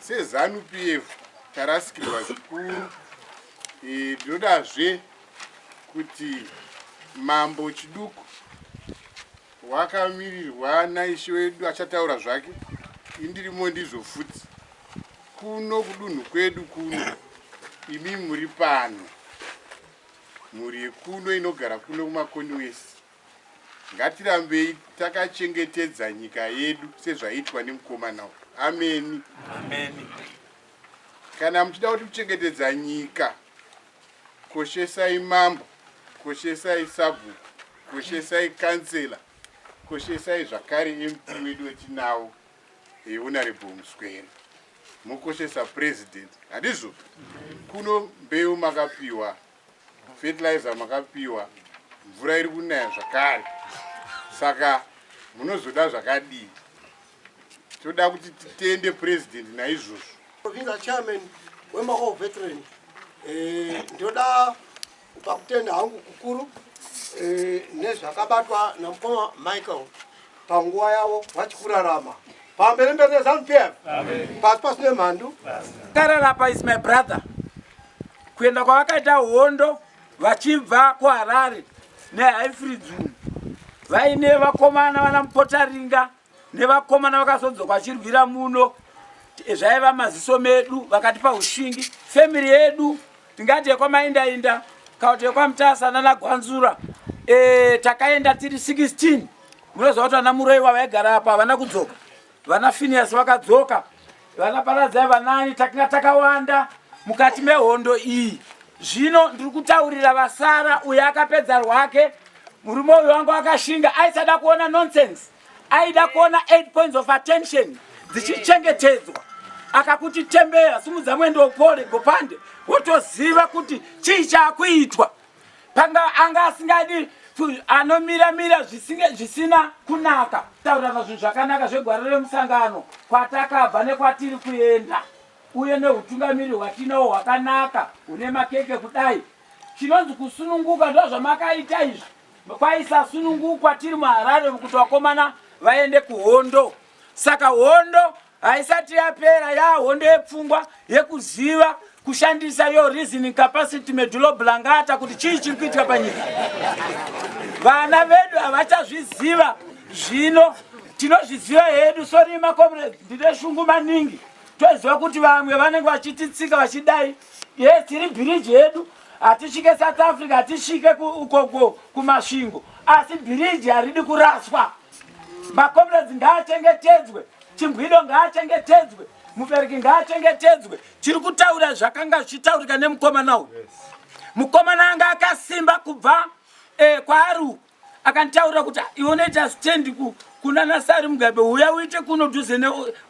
SeZanu PF tarasikirwa zvikuru. Ndinodazve kuti Mambo Chiduku wakamirirwa naishe wedu achataura zvake, indirimo ndizvo futi. Kuno kudunhu kwedu kuno, imi muri pano, mhuri yekuno inogara kuno kuMakoni West, ngatirambei takachengetedza nyika yedu sezvaitwa nemukomana uyu. Ameni. Ameni. Kana muchida kuti kuchengetedza nyika, koshesai mambo, koshesai sabhuku, koshesai kansela, koshesai zvakare MP wedu wetinawo, Honorable Muswere, mokoshesa president, handizvo? Kuno mbeu makapiwa, fertilizer makapiwa, mvura iri kunaya zvakare, saka munozoda zvakadii? Toda kuti titende president naizvozvo. Provincial chairman wemaall veteran, ndoda kupa kutenda hangu kukuru nezvakabatwa namukoma Michael panguva yavo vachikurarama. Pamberi mberi neZanu PF, pasi pasi nemhandu. Kararapa is my brother. Kuenda kwavakaita hondo vachibva kuHarare neHighfield vaine vakomana vana Mupotaringa nevakomana vakazodzoka vachirwira muno, zvaiva maziso medu, vakatipa ushingi. Family yedu tingati yekwaMaindainda kana kuti yekwaMutasa nana Gwanzura, takaenda tiri 16. Munoziva kuti vana Muroiwa vaigara apa havana kudzoka, vana Phineas vakadzoka, vana Paradzai, vanani, takanga takawanda mukati mehondo iyi. Zvino ndiri kutaurira vasara, uyo akapedza rwake murume uyu wangu akashinga, aisada kuona nonsense, aida kuona 8 points of attention dzichichengetedzwa. Akakuti tembera, simudza mwendo upore gopande, wotoziva kuti chii chaakuitwa. Panga anga asingadi anomira mira zvisina kunaka. Taurirana zvinhu zvakanaka zvegwara remusangano, kwatakabva nekwatiri kuenda, uye neutungamiri hwatinawo hwakanaka hune makeke kudai. Chinonzi kusununguka ndozvamakaita izvi. Kwaisasunungukwa tiri muHarare kuti vakomana vaende kuhondo. Saka hondo haisati yapera, yahondo yepfungwa, yekuziva kushandisa your reasoning capacity, medulla oblongata, kuti chii chiri kuitika panyika. Vana vedu havachazviziva zvino, tinozviziva hedu. Sorry macomrades, ndine shungu maningi. Toziva kuti vamwe vanenge vachititsika vachidai. Yes, tiri bhiriji yedu, hatisvike South Africa, hatisvike ukoko kuMasvingo, asi bhiriji haridi kuraswa. Macomrades ngaachengetedzwe, Chimbwido ngaachengetedzwe, mubereki ngaachengetedzwe. Tiri kutaura zvakanga zvichitaurika nemukomana uyu. Mukomana anga akasimba kubva kwaari uku, akanditaurira kuti iwe unoita stand kuna Nasari Mugabe, uya uite kuno dhuze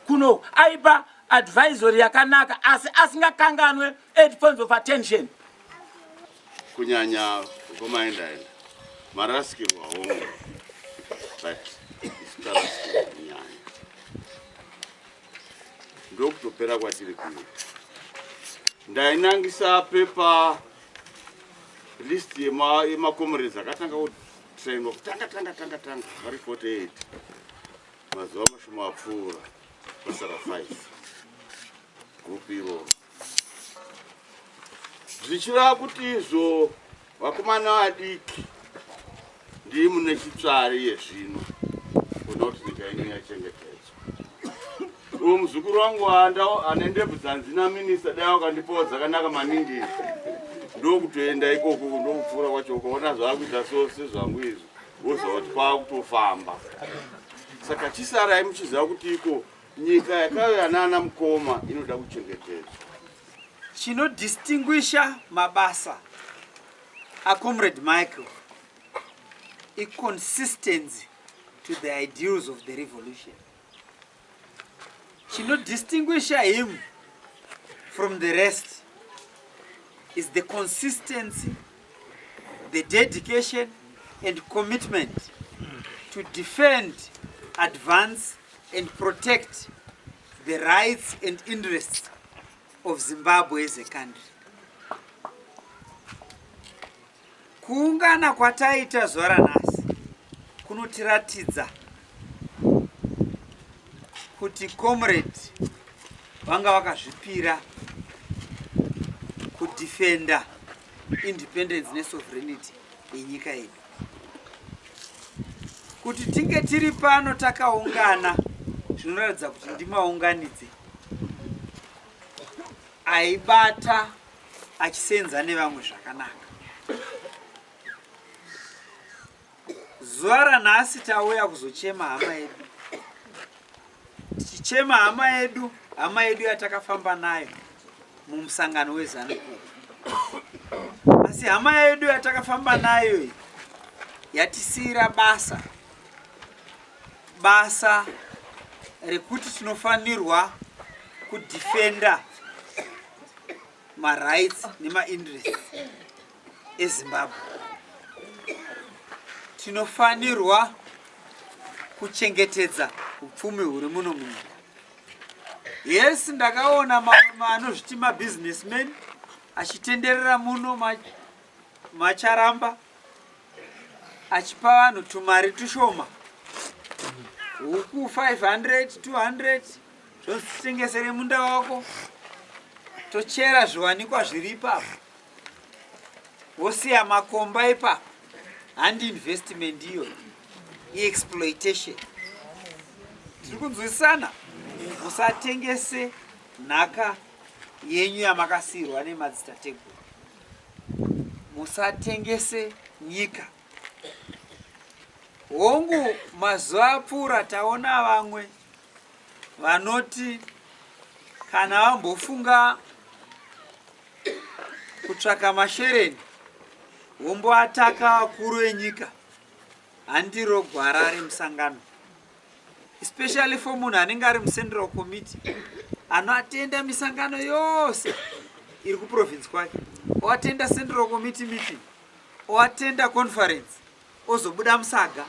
kuno. Aipa advisory yakanaka, asi asingakanganwe 8 points of attention. Kunyanya komaendaenda marasikirwa hongu, but isu tarasikirwa kunyanya, ndokutopera kwatiri kuita. Ndainangisa pepa list yemacomrades akatanga kutrainwa kutanga tanga tanga tanga vari 48 mazuva mashoma apfuura, pasara 5 group iroro, zvichireva kuti izvo vakomana vadiki ndii mune chitsvari yezvino kuona kuti nyika yenyu yachengetedzwa. Uyo muzukuru wangu ane ndebvu dzanzi naminista, dai wakandipawo dzakanaka maningi, ndokutoenda ikoko, ndokupfuura kwacho, ukaona zvaakuita so sezvangu izvi, woziva kuti kwakutofamba. Saka chisarai muchiziva kuti iko nyika yakauya nana mukoma inoda kuchengetedzwa. Chinodistinguisha mabasa aComrade Michael iconsistency to the ideals of the revolution. Chinodistinguisha him from the rest is the consistency, the dedication and commitment to defend, advance and protect the rights and interests of Zimbabwe as a country. Kuungana kwataita zuva ranhasi kunotiratidza kuti Comrade Vanga vakazvipira kudefenda independence nesovereignty yenyika yedu. Kuti tinge tiri pano takaungana zvinoratidza kuti ndimaunganidze aibata achisenza nevamwe zvakanaka. Zuva ranhasi tauya kuzochema hama yedu, tichichema hama yedu, hama yedu yatakafamba nayo mumusangano weZanu PF. Asi hama yedu yatakafamba nayo iyi yatisiyira basa, basa rekuti tinofanirwa kudefenda marights nemainterests eZimbabwe. Tinofanirwa kuchengetedza upfumi huri muno munyika. Yes, ndakaona mamwe anozviti mabusinessmen achitenderera muno macharamba achipa vanhu tumari tushoma, huku 500, 200, zvonzi titengesere munda wako, tochera zviwanikwa zviri ipapo, wosiya makomba ipapo. Handi investment iyo, iexploitation. Tiri kunzwisisana? Musatengese nhaka yenyu yamakasiirwa nemadzitateguru. Musatengese nyika. Hongu, mazuva apfuura taona vamwe vanoti kana vambofunga kutsvaka mashereni vomboataka vakuru venyika. Handiro gwara remusangano, especially for munhu anenge ari mucentral committee anoatenda misangano yose iri kuprovince kwake, oatenda central committee meeting, oatenda conference, ozobuda musaga.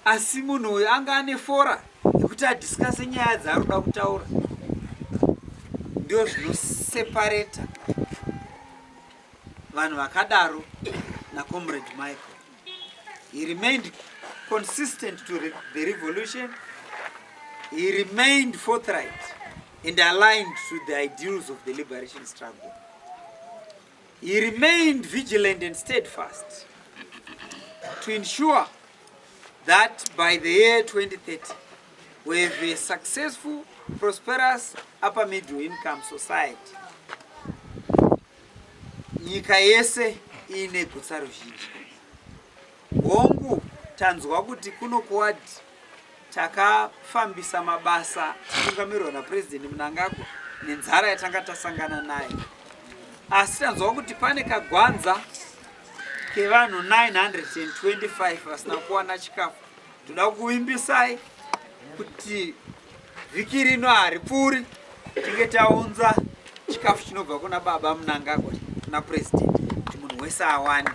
Asi munhu uyu anga ane fora yekuti adiscase nyaya dzaari kuda kutaura. Ndio zvinoseparata vanhu vakadaro naComrade Michael. He remained consistent to the revolution. He remained forthright and aligned to the ideals of the liberation struggle. He remained vigilant and steadfast to ensure that by the year 2030, we have a successful, prosperous, upper middle income society. Nyika yese iine gutsa ruzhinji. Hongu, tanzwa kuti kuno kuward takafambisa mabasa tichitungamirirwa naPresident Mnangagwa nenzara yatanga tasangana nayo. Asi tanzwa kuti pane kagwanza kevanhu 925 vasina kuwana chikafu. Toda kuvimbisai kuti vhiki rino haripfuuri tinge taunza chikafu chinobva kuna baba Mnangagwa, kuna President, kuti munhu wese awane,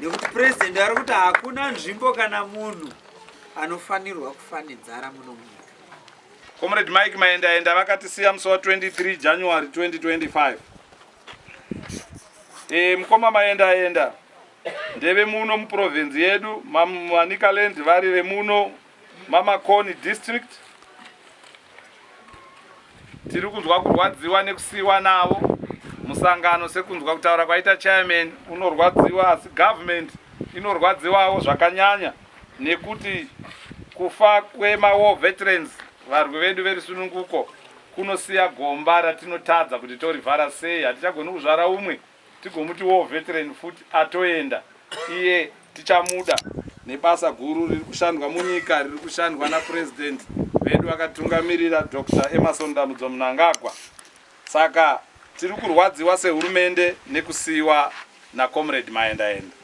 nekuti President ari kuti hakuna nzvimbo kana munhu anofanirwa kufa nenzara muno munyika. Comrade Mike Maendaenda vakatisiya musi wa 23 January 2025. Mukoma Maendaenda ndeve muno muprovince yedu Manicaland, vari vemuno Mamakoni district. Tiri kunzwa kurwadziwa nekusiyiwa navo musangano, sekunzwa kutaura kwaita chairman unorwadziwa, asi government inorwadziwawo zvakanyanya nekuti kufa kwemawar veterans, varwi vedu verusununguko, kunosiya gomba ratinotadza kuti torivhara sei. Hatichagoni kuzvara umwe tigomuti war veteran futi atoenda. Iye tichamuda nebasa guru riri kushandwa munyika, riri kushandwa naPresident vedu vakatungamirira, Dr Emmerson Dambudzo Mnangagwa. Saka tiri kurwadziwa sehurumende nekusiyiwa naComrade Maendaenda.